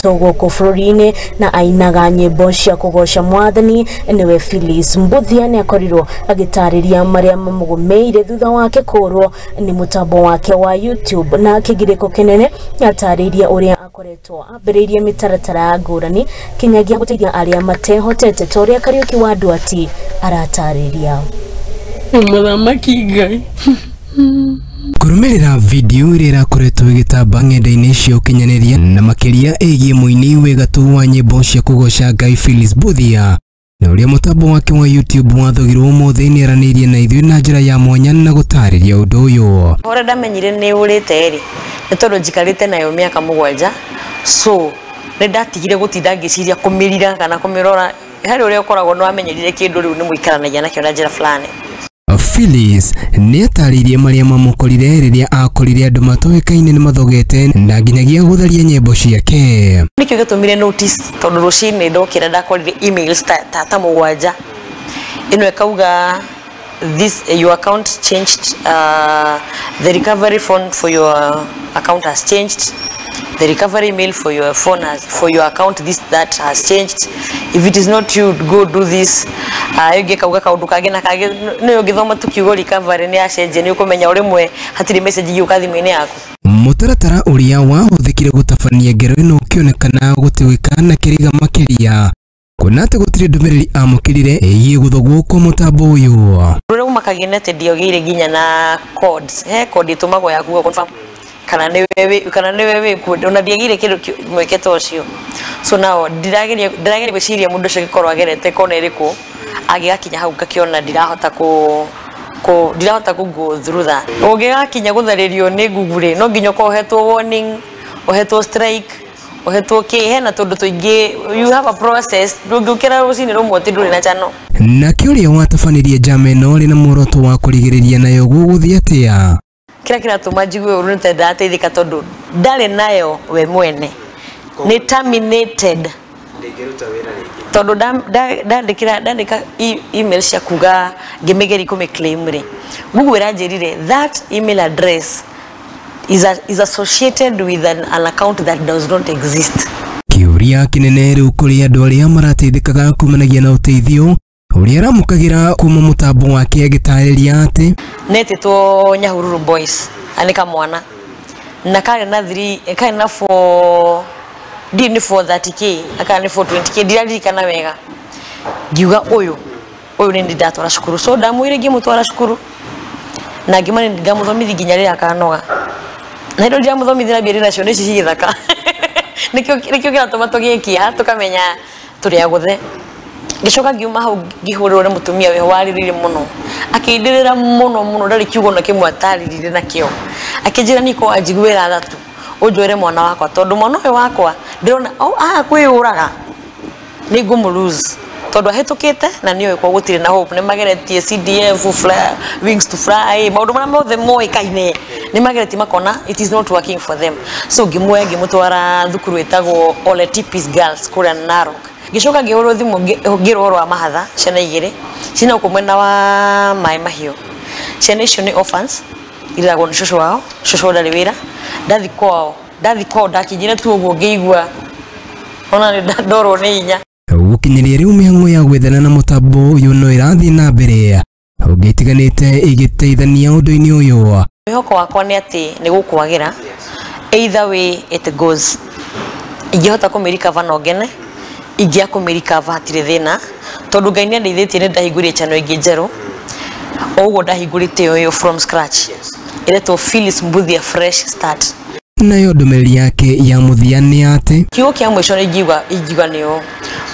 gatũ gũkũ bũrũri-inĩ na ainaga nyĩmbo cia kũgoca mwathani nĩwe Phyllis Mbuthia nĩ akorirwo agĩtarĩria marĩa mamũgũmĩire thutha wake kũrwo nĩ mũtambo wake wa YouTube na kĩgirĩko kĩnene atarĩirie ũrĩa akoretwo ambĩrĩirie mĩtaratara ngũrani kinyagia gũteithia arĩa matehotete ta ũrĩa Kariũki wa Nduati aratarĩria. Mũthamaki Ngai. Kũrũmĩrĩra video ĩrĩa ĩrakoretwo ĩgĩtamba ng'enda-inĩ cia ũkinyanĩria na makĩria ĩgiĩ mũini wĩ gatũ wa nyĩmbo cia kũgoca Ngai Phyllis Mbuthia na ũrĩa mũtambo wake wa YouTube wathogirwo ũmũthĩ nĩaranĩirie na ithuĩ na njĩra ya mwanya na gũtarĩria ũndũ ũyũ. Ũrĩa ndamenyire nĩ ũrĩte rĩ nĩ tondũ njikarĩte nayo mĩaka 7, so nĩ ndatigire gũtinda ngĩciria kũmĩrira kana kũmĩrora. Harĩ ũrĩa ũkoragwo nĩ wamenyerire kĩndũ rĩu nĩ mũikaranagia nakĩo na njĩra fulani. Phyllis nĩatarĩirie marĩa mamũkorire rĩrĩa akorire andũ matoĩkaine nĩ mathogete na nginyagia gũtharia nyĩmbo ciake. Nĩkĩo gĩtũmire notice tondũ rũcinĩ ndokĩra ndakorire emails ta 7 ĩno ĩkauga this your account changed, the recovery phone for your account has changed, the recovery email for your phone has, for your account this that has changed, if it is not you go do this. Ĩngĩ kauga kaũndũ kangĩ na kangĩ nĩ ũngĩthoma tu kiugo recovery nĩ acenjia nĩ ũkũmenya ũrĩmwe hatirĩ message igĩũka thimũ-inĩ yaku. Mũtaratara ũrĩa wahũthĩkire gũtabania ngero ĩno ũkĩonekana gũtuĩka na kĩriga makĩria kuona atĩ gũtirĩ ndũmĩrĩri amũkĩrire ĩgiĩ gũthogwo kwa mũtambo ũyũ. Ũrĩa ũmakagia nĩ atĩ ndiogĩire nginya na codes, he code ĩtũmagwo ya kuga confirm kana nĩwe wĩ ona ndiagĩire kĩndũ mweke ta ũcio. So now ndĩrageria gwĩciria mũndũ ũcio angĩkorwo agerete kona ĩrĩkũ agĩgakinya hau ngakĩona ndirahota kũ go through that. Ũngĩgakinya gũtharĩrio nĩ Google rĩ no nginya ũkorwo ũhetwo warning, ũhetwo strike, ũhetwo kĩ, hena tũndũ tũingĩ, you have a process. Ndũngĩũkĩra rũcinĩ rũmwe atĩ ndũrĩ na channel. Nake ũrĩa watabanirie njama ĩno ũrĩ na muoroto wa kũrigĩrĩria nayo gũgũthiĩ atĩa? Kĩrĩa kĩratũma njigue ũru nĩ tondũ ndateithĩka tondũ ndarĩ nayo we mwene, nĩ terminated tondũ ndandĩka email cia kuga ngĩmĩgeria kũmĩ claim rĩ, Google ĩranjĩrire that email address is associated with an account that does not exist. Kĩũria kĩnene rĩu kũrĩ andũ arĩa marateithĩkaga kumanagia na ũteithio ũrĩa aramũkagĩra kuma mũtambo wake agĩtarĩria atĩ netĩtwo Nyahururu Boys nĩ kamwana na karĩ na 3 karĩ na 4 ndi nĩ 430k kana nĩ 420k ndiraririkana wega. Ngiuga ũyũ nĩ ndatwara cukuru, so ndamwĩre ngĩmũtwara cukuru na ngĩmwĩra ngamũthomithia nginya rĩrĩa akanoga na hĩndĩ ndiramũthomithia mbia nacio nĩ cigĩthaka. Nĩkĩo kĩratũma tũgĩe kĩeha tũkamenya tũrĩ agũthe. Ngĩcoka ngiuma hau ngĩhũrĩrwo nĩ mũtumia wĩho warĩrĩire mũno akĩndĩrĩra mũno mũno ndarĩ kiugo na kĩmwe atarĩrire nakĩo, akĩnjĩra niĩ ko anjiguĩra tha tu ũnjoere mwana wakwa tondũ mwana ũyũ wakwa ndĩrona aga kwĩyũraga nĩ ngũmũ lose tondũ ahĩtũkĩte na nĩoĩ kwa gũtirĩ na hope. Nĩ mageretie CDF fly, wings to fly, maũndũ marĩa mothe moĩkaine nĩ mageretie makona it is not working for them. So ngĩmuoya ngĩmũtwara thukuru ĩtagwo Ole Tipis Girls kũrĩa Narok. Ngĩcoka ngĩhũrwo thimũ ngĩrwo ũhoro wa mahatha ciana 2 ciina gũkũ mwena wa Maĩ Mahiũ. Ciana icio nĩ orphans ireragwo nĩ cũcũ wao, cũcũ ndarĩ wĩra. Ndathi kwao ndakinyire tu ũguo ngĩigua ona nĩ ndorwo nĩ hinya. Gũkinyĩria rĩu mĩhang'o ya gwethana na mũtambo ũyũ no ĩrathiĩ na mbere ũngĩtiganĩte ĩgĩteithania ũndũ-inĩ ũyũ. Mwĩhoko wakwa nĩ atĩ nĩ gũkwagĩra, either way it goes, ingĩhota kũmĩrikava no ngene, ingĩaga kũmĩrikava hatirĩ thĩna tondũ Ngai nĩ andeithĩtie nĩ ndahingũrire channel ĩngĩ njerũ o ũguo ndahingũrĩte ĩyo from scratch ĩretwo Phyllis Mbuthia Fresh Start. Nayo ndũmĩrĩri yake ya mũthia nĩ atĩ kiugo kĩa mũico nĩ ingiuga nĩ ũũ,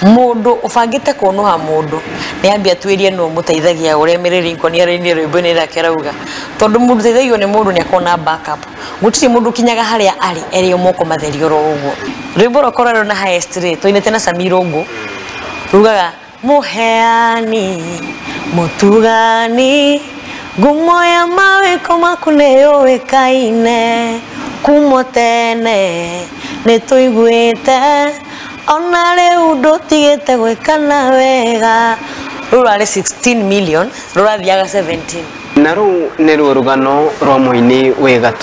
mũndũ ũbangĩte kũnũha mũndũ nĩ ambia atuĩrie nũ mũteithagia ũrĩa Mary Lincoln arainie rwĩmbo-inĩ rwake arauga tondũ mũndũ ũteithagio nĩ mũndũ nĩ akona backup. Gũtirĩ mũndũ ũkinyaga harĩa arĩ erĩ moko matheri oro ũguo. Rwĩmbo rwakwa rũrĩa na highest rĩ twainĩte na Sami Irũngũ rugaga mũheani mũtugani ngumo ya mawĩko maku nĩ yũĩkaine kuma tene nĩ tũiguĩte ona rĩu ndũtigĩte gwĩkana wega. Rũu rwarĩ 16 million rũrathiaga 17. Na rũu nĩruo rũgano rwa mũini wĩ gatũ.